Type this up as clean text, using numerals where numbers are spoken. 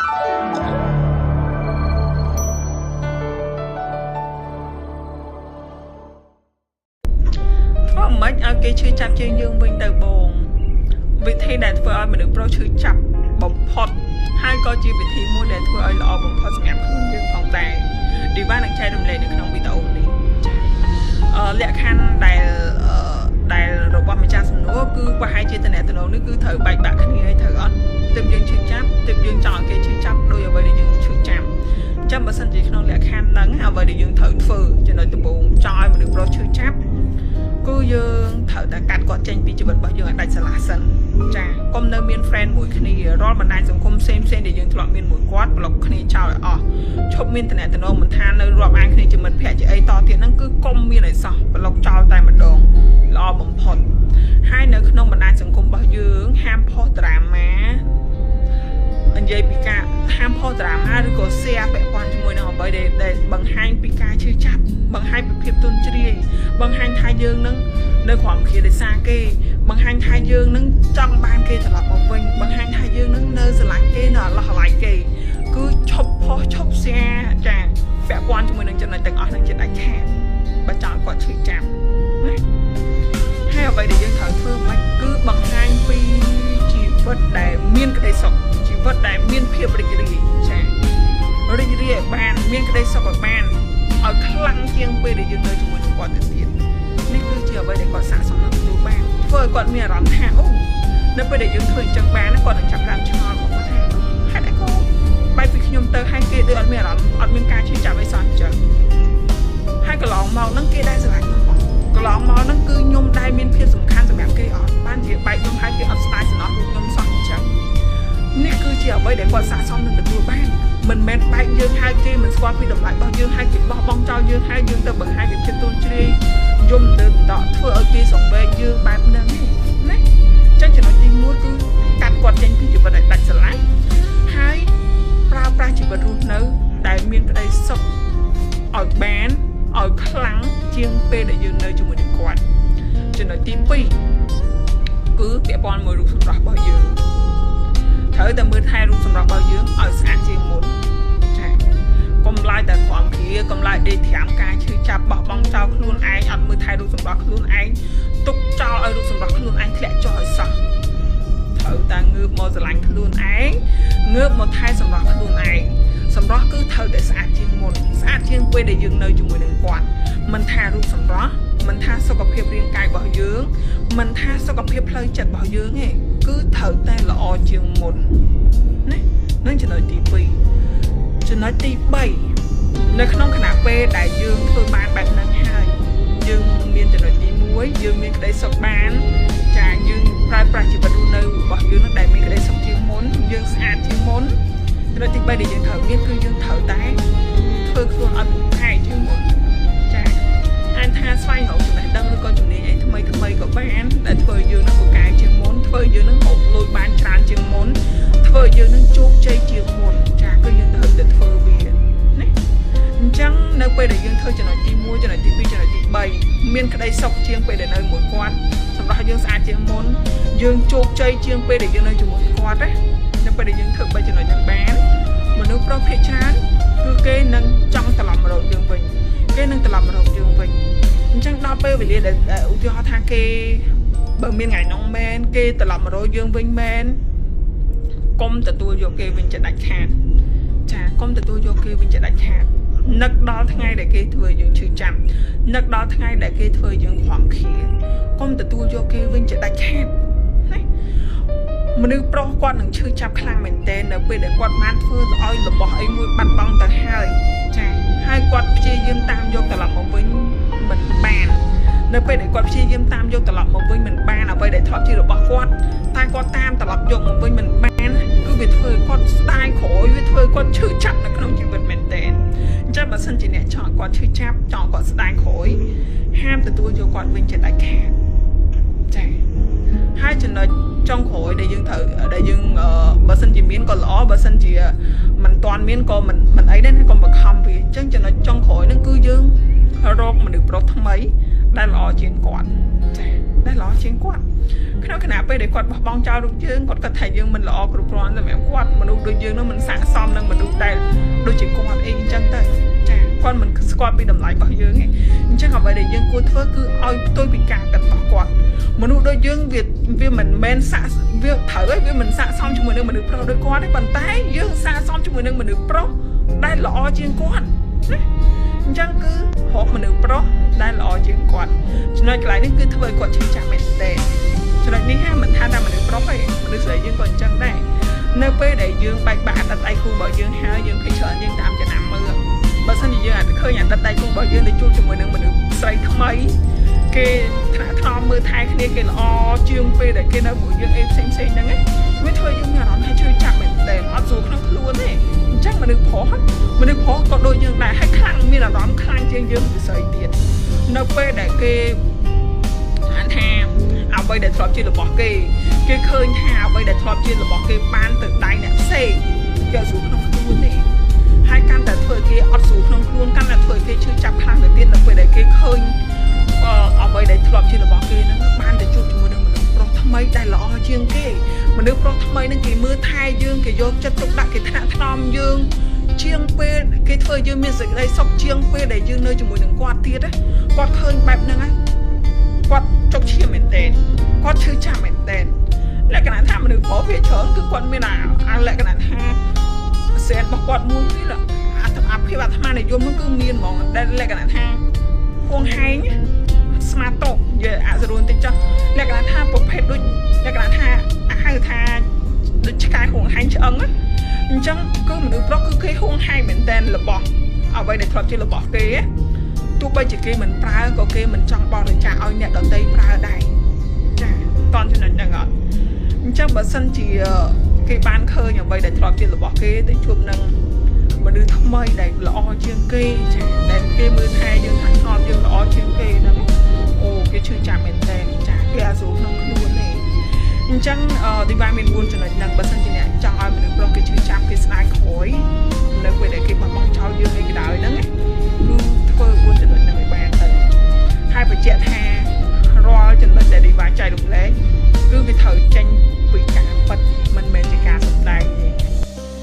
ធ្វើមិនឲ្យគេឈឺចាប់ជាងយើងវិញទៅបងវិធីដែលធ្វើឲ្យមនុស្សប្រុសឈឺចាប់បំផុតហើយក៏ជាវិធីមួយដែលធ្វើឲ្យល្អបំផុតសម្រាប់ខ្លួនយើងផងដែរឌីវ៉ានឹងចែករំលែកនៅក្នុងវីដេអូនេះចាលក្ខខណ្ឌដែលរបស់ម្ចាស់សំណួរគឺប្រហែលជាតំណែងនេះគឺត្រូវបែកបាក់គ្នាហើយត្រូវអត់ទើបយើងឈឺចាប់ទើបយើងចង់ឲ្យគេឈឺចាប់ដោយអ្វីដែលយើងឈឺចាប់ចាំបើសិនជាក្នុងលក្ខខណ្ឌហ្នឹងអ្វីដែលយើងត្រូវធ្វើចំណុចដំបូងចង់ឲ្យមនុស្សប្រុសឈឺចាប់គឺយើងត្រូវតែកាត់គាត់ចេញពីជីវិតរបស់យើងឲ្យដាច់ស្រឡះសិនចាកុំនៅមាន friend មួយគ្នារាល់បណ្ដាញសង្គមផ្សេងផ្សេងដែលយើងធ្លាប់មានមួយគាត់ប្លុកគ្នាចោលឲ្យអស់ឈប់មានតំណែងមិនថានៅរាប់អានគ្នាជាមិត្តភក្តិជាអីតទៀតហ្នឹងគឺកុំមានឲ្យសោះប្លុកចោលតែម្ដងល្អបំផុតហើយនៅក្នុងបណ្ដាញសង្គមរបស់យើងហាមផុសដ្រាម៉ានិយាយពីការហាមផុសដ្រាម៉ាឬក៏ share ពាក់ព័ន្ធជាមួយនឹងអ្វីដែលបង្ហាញពីការឈឺចាប់បង្ហាញពីភាពទន់ជ្រាយបង្ហាញថាយើងនឹងនៅក្រោមគ្រាដោយសារគេបង្ហាញថាយើងនឹងចង់បានគេត្រឡប់មកវិញបង្ហាញថាយើងនឹងនៅស្រឡាញ់គេនៅអឡោះអាល័យគេគឺឈប់ផុសឈប់ share ចាពាក់ព័ន្ធជាមួយនឹងចំណុចទាំងអស់នឹងជាដាច់ខាតបើចង់គាត់ឈឺចាប់ណាហើយអ្វីដែលយើងត្រូវធ្វើមិនគឺបង្ហាញពីជីវិតដែលមានក្តីសុខជីវិតដែលមានភាពរីករាយចារីករាយឲ្យបានមានក្តីសុខឲ្យបានឲ្យខ្លាំងជាងពេលដែលយើងនៅជាមួយនឹងគាត់ទៅទៀតនេះគឺជាអ្វីដែលគាត់ស័ក្តិសមនឹងទទួលបានធ្វើឲ្យគាត់មានអារម្មណ៍ថាអូនៅពេលដែលយើងធ្វើអញ្ចឹងបានគាត់នឹងចាប់ផ្ដើមឆ្ងល់មកគាត់ថាហេតុអីក៏បែកពីខ្ញុំទៅហើយគេដូចអត់មានអារម្មណ៍អត់មានការឈឺចាប់អីសោះអញ្ចឹងហើយកន្លងមកហ្នឹងគេដែរស្រឡាញ់ខ្ញុំអត់កន្លងមកហ្នឹងគឺខ្ញុំដែរមានភាពសំខាន់សម្រាប់គេអត់បានជាបែកខ្ញុំហើយគេអត់ស្ដាយសំណោះរូបខ្ញុំសោះអញ្ចឹងនេះគឺជាអ្វីដែលគាត់ស័ក្តិសមនឹងទទួលបានមិនមែនបែកយើងហើយគេមិនស្គាល់ពីតម្លៃរបស់យើងហើយគេបោះបង់ចោលយើងហើយយើងទៅបង្ហាញពីភាពទន់ជ្រាយយំទៅដកធ្វើឲ្យគេសង្វេគយើងបែបហ្នឹងណាចឹងចំណុចទី1គឺកាត់គាត់ចេញពីជីវិតឲ្យដាច់ស្រឡះហើយប្រើប្រាស់ជីវិតរស់នៅដែលមានក្តីសុខឲ្យបានឲ្យខ្លាំងជាងពេលដែលយើងនៅជាមួយនឹងគាត់ចំណុចទី2គឺពាក់ព័ន្ធមួយរូបសម្រស់របស់យើងត្រូវតែមើលថែរូបសម្រស់របស់យើងឲ្យស្អាតជាងមុនចាកុំឡើយតែក្រំគ្រាកុំឡើយដេកត្រាំការឈឺចាប់បោះបង់ចោលខ្លួនឯងអត់មើលថែរូបសម្រស់ខ្លួនឯងទុកចោលឲ្យរូបសម្រស់ខ្លួនឯងធ្លាក់ចុះឲ្យសោះត្រូវតែងើបមកស្រឡាញ់ខ្លួនឯងងើបមកថែសម្រស់ខ្លួនឯងសម្រស់គឺត្រូវតែស្អាតជាងមុនស្អាតជាងពេលដែលយើងនៅជាមួយនឹងគាត់មិនថារូបសម្រស់មិនថាសុខភាពរាងកាយរបស់យើងមិនថាសុខភាពផ្លូវចិត្តរបស់យើងទេគឺត្រូវតែល្អជាងមុនណានឹងចំណុចទី2ចំណុចទី3នៅក្នុងខណៈពេលដែលយើងធ្វើបានបែបហ្នឹងហើយយើងមានចំណុចទី1យើងមានក្តីសុខបានចាយើងប្រើប្រាស់ជីវិតរស់នៅរបស់យើងនឹងដែលមានក្តីសុខជាងមុនយើងស្អាតជាងមុនចំណុចទី3ដែលយើងត្រូវមានគឺយើងត្រូវតែធ្វើខ្លួនឲ្យពូកែជាងមុនចាអាចថាស្វែងរកចំណេះដឹងឬក៏ជំនាញអីថ្មីថ្មីក៏បានដែលធ្វើយើងនឹងពូកែជាងមុនធ្វើយើងនឹងរកលុយបានច្រើនជាងមុនធ្វើយើងនឹងជោគជ័យជាងមុនចាគឺយើងត្រូវតែធ្វើវាណាអញ្ចឹងនៅពេលដែលយើងធ្វើចំណុចទី1ចំណុចទី2ចំណុចទី3មានក្តីសុខជាងពេលដែលនៅមួយគាត់សម្រាប់យើងស្អាតជាងមុនយើងជោគជ័យជាងពេលដែលយើងនៅជាមួយគាត់ណានៅពេលដែលយើងធ្វើ3ចំណុចហ្នឹងបានមនុស្សប្រុសភាគច្រើនគឺគេនឹងចង់ត្រឡប់មករកយើងវិញគេនឹងត្រឡប់មករកយើងវិញអញ្ចឹងដល់ពេលវេលាដែលឧទាហរណ៍ថាគេបើមានថ្ងៃនោះមែនគេត្រឡប់មករកយើងវិញមែនកុំទទួលយកគេវិញជាដាច់ខាតចាកុំទទួលយកគេវិញជាដាច់ខាតនឹកដល់ថ្ងៃដែលគេធ្វើយើងឈឺចាប់នឹកដល់ថ្ងៃដែលគេធ្វើយើងខំខៀកុំទទួលយកគេវិញជាដាច់ខាតណាមនុស្សប្រុសគាត់នឹងឈឺចាប់ខ្លាំងមែនទែននៅពេលដែលគាត់បានធ្វើឲ្យរបស់អីមួយបាត់បង់ទៅហើយចាហើយគាត់ព្យាយាមតាមយកត្រឡប់មកវិញមិនបាននៅពេលដែលគាត់ព្យាយាមតាមយកត្រឡប់មកវិញមិនបានអ្វីដែលធ្លាប់ជារបស់គាត់តែគាត់តាមត្រឡប់យកមកវិញមិនបានគឺវាធ្វើគាត់ស្ដាយក្រោយវាធ្វើគាត់ឈឺចាប់នៅក្នុងជីវិតមែនទែនអញ្ចឹងបើសិនជាអ្នកចង់គាត់ឈឺចាប់ចង់គាត់ស្ដាយក្រោយហាមទទួលយកគាត់វិញជាដាច់ខាតចាហើយចំណុចចុងក្រោយដែលយើងត្រូវដែលយើងបើសិនជាមានក៏ល្អបើសិនជាមិនទាន់មានក៏មិនអីដែរណាកុំបង្ខំវាអញ្ចឹងចំណុចចុងក្រោយហ្នឹងគឺយើងរកមនុស្សប្រុសថ្មី ដែលល្អជាងគាត់ចាដែលល្អជាងគាត់ក្នុងខណៈពេលដែលគាត់បោះបង់ចោលរូបយើងគាត់គិតថាយើងមិនល្អគ្រប់គ្រាន់សម្រាប់គាត់មនុស្សដូចយើងនោះមិនស័ក្តិសមនឹងមនុស្សដែលដូចជាគាត់អីអញ្ចឹងទៅចាគាត់មិនស្គាល់ពីតម្លៃរបស់យើងទេអញ្ចឹងអ្វីដែលយើងគួរធ្វើគឺឲ្យផ្ទុយពីការគិតរបស់គាត់មនុស្សដូចយើងវាវាមិនមែនស័ក្តិវាត្រូវហើយវាមិនស័ក្តិសមជាមួយនឹងមនុស្សប្រុសដូចគាត់ទេប៉ុន្តែយើងស័ក្តិសមជាមួយនឹងមនុស្សប្រុសដែលល្អជាងគាត់ណាអញ្ចឹងគឺរកមនុស្សប្រុសដែលល្អជាងគាត់ចំណុចកន្លែងនេះគឺធ្វើឲ្យគាត់ឈឺចាប់មែនទែនចំណុចនេះហាមិនថាតែមនុស្សប្រុសទេមនុស្សស្រីយើងក៏អញ្ចឹងដែរនៅពេលដែលយើងបែកបាក់អតីតដៃគូរបស់យើងហើយយើងភ័យច្រើនយើងតាមចំណាំមើលបើសិនជាយើងអាចឃើញអតីតដៃគូរបស់យើងទៅជួបជាមួយនឹងមនុស្សស្រីថ្មីគេថ្នាក់ថ្នមមើលថែគ្នាគេល្អជាងពេលដែលគេនៅមួយយើងអីផ្សេងផ្សេងហ្នឹងណាវាធ្វើយើងមានអារម្មណ៍ថាឈឺចាប់មែនទែនអត់ស្រួលក្នុងខ្លួនទេអញ្ចឹងមនុស្សប្រុសមនុស្សប្រុសក៏ដូចយើងដែរហើយខ្លាំងមានអារម្មណ៍ខ្លាំងជាងយើងពិសេសទៀតនៅពេលដែលគេអានថាអ្វីដែលធ្លាប់ជារបស់គេគេឃើញថាអ្វីដែលធ្លាប់ជារបស់គេបានទៅដៃអ្នកផ្សេងគេអត់ស្រួលក្នុងខ្លួនទេហើយកាន់តែធ្វើគេអត់ស្រួលក្នុងខ្លួនកាន់តែធ្វើគេឈឺចាប់ខ្លាំងទៅទៀតនៅពេលដែលគេឃើញអឺអ្វីដែលធ្លាប់ជារបស់គេហ្នឹងបានទៅជួបជាមួយនឹងមនុស្សប្រុសថ្មីដែលល្អជាងគេមនុស្សប្រុសថ្មីហ្នឹងគេមើលថែយើងគេយកចិត្តទុកដាក់គេថ្នាក់ថ្នមយើងជាងពេលគេធ្វើយើងមានសេចក្តីសុខជាងពេលដែលយើងនៅជាមួយនឹងគាត់ទៀតណាគាត់ឃើញបែបហ្នឹងណាគាត់ចុកឈាមមែនទែនគាត់ឈឺចាប់មែនទែនលក្ខណៈថាមនុស្សប្រុសវាច្រើនគឺគាត់មានអាអាលក្ខណៈថាសែនរបស់គាត់មួយនេះអាអាភាពអាត្មានិយមហ្នឹងគឺមានហ្មងដែលលក្ខណៈថាហួងហែងស្មាតោនិយាយអសរួនតិចចុះលក្ខណៈថាប្រភេទដូចលក្ខណៈថាហៅថាដូចឆ្កែហួងហែងឆ្អឹងណាអញ្ចឹងគឺមនុស្សប្រុសគឺគេហួងហែងមែនតើរបស់អ្វីដែលធ្លាប់ជារបស់គេទោះបីជាគេមិនប្រើក៏គេមិនចង់បរិច្ចាគឲ្យអ្នកដទៃប្រើដែរចាតន់ចំណុចហ្នឹងអត់អញ្ចឹងបើសិនជាគេបានឃើញអ្វីដែលធ្លាប់ជារបស់គេទៅជួបនឹងមនុស្សថ្មីដែលល្អជាងគេចាដែលគេមើលថែយើងថាធ្លាប់យើងល្អជាងគេហ្នឹងអូគេឈឺចាប់មែនតើចាគេអាស្រួលក្នុងខ្លួនទេអញ្ចឹងឌីវ៉ាមាន4ចំណុចហ្នឹងបើសិនជាអ្នកចង់ឲ្យមនុស្សប្រុសគេឈឺចាប់គេស្ដាយក្រោយនៅពេលដែលគេបោះបង់ចោលយើងអីក៏ដោយហ្នឹងគឺធ្វើ4ចំណុចហ្នឹងឲ្យបានទៅហើយបញ្ជាក់ថារាល់ចំណុចដែលឌីវ៉ាចែករំលែកគឺវាត្រូវចេញពីការ